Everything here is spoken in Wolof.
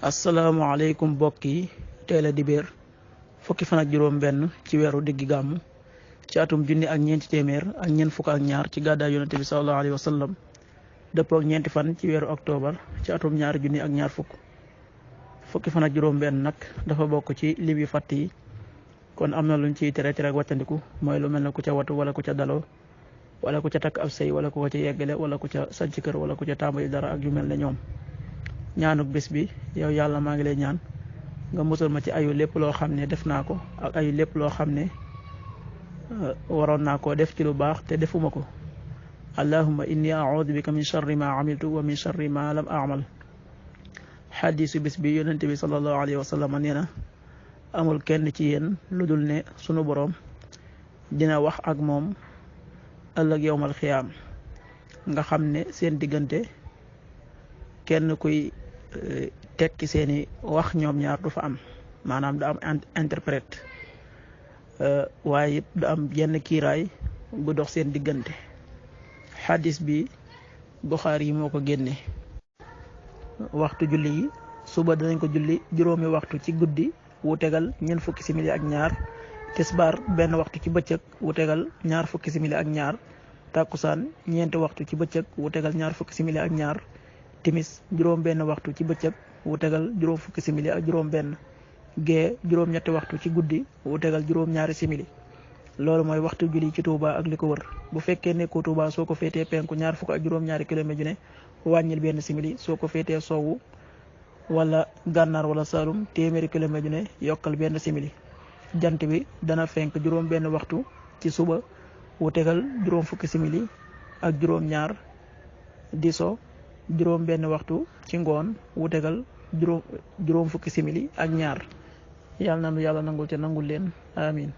asalaamaaleykum mbokk yi teel a dibéer fukki fan ak juróom benn ci weeru diggi gàmmu ci atum junni ak ñeenti téeméer ak ñeent fukk ak ñaar ci gàddaay yonente bi sallallahu alayhi wa sallam dëppoo ak ñeenti fan ci weeru octobre ci atum ñaari junni ak ñaar fukki fan ak juróom benn nag dafa bokk ci lim yu fàtt yi kon am na luñ ciy tere ak wàccandiku mooy lu mel ne ku ca watu wala ku ca daloo wala ku ca takk ab sëy wala ku ko ca yeggale wala ku ca sanc kër wala ku ca tàmbali dara ak yu mel ne ñoom. ñaanuk bés bi yow yàlla maa ngi lay ñaan nga musal ma ci ayu lépp loo xam ne def naa ko ak ayu lépp loo xam ne waroon naa koo def ci lu baax te defuma ko allahumma inni a'udhu bika min sharri ma amiltu wa min sharri ma lam a'mal. xadiisu bés bi yonente bi sallallahu alayhi wa sallam nee na amul kenn ci yéen lu dul ne sunu boroom dina wax ak moom ëllëg yowmal xiyaam nga xam ne seen diggante kenn kuy tekki seeni wax ñoom ñaar du fa am maanaam da am interprète waaye it da am yenn kiiraay bu dox seen diggante. xadis bi Buxaari yi moo ko génne. waxtu julli yi suba danañ ko julli juróomi waxtu ci guddi wu tegal ñeent fukki simili ak ñaar, tisbaar benn waxtu ci bëccëg wu tegal ñaar fukki simili ak ñaar, tàkkusaan ñeenti waxtu ci bëccëg wu tegal ñaar fukki simili ak ñaar, timis juróom benn waxtu ci bëccëg wu tegal juróom fukki simili ak juróom benn, gee juróom ñetti waxtu ci guddi wu tegal juróom ñaari simili. loolu mooy waxtu julli ci Touba ak li ko wër. bu fekkee nekkoo Touba soo ko féetee penku ñaar fukk ak juróom ñaari kilomètre ju ne wàññil benn simili, soo ko féetee sowwu wala gànnaar wala Saalum téeméeri kilomètre ju ne yokkal benn simili. jant bi dana fenk juróom benn waxtu ci suba wu tegal juróom fukki simili ak juróom ñaar, di so juróom benn waxtu ci ngoon wu tegal juróom fukki simili ak ñaar. yàlla na nu yàlla nangul te nangul leen amin.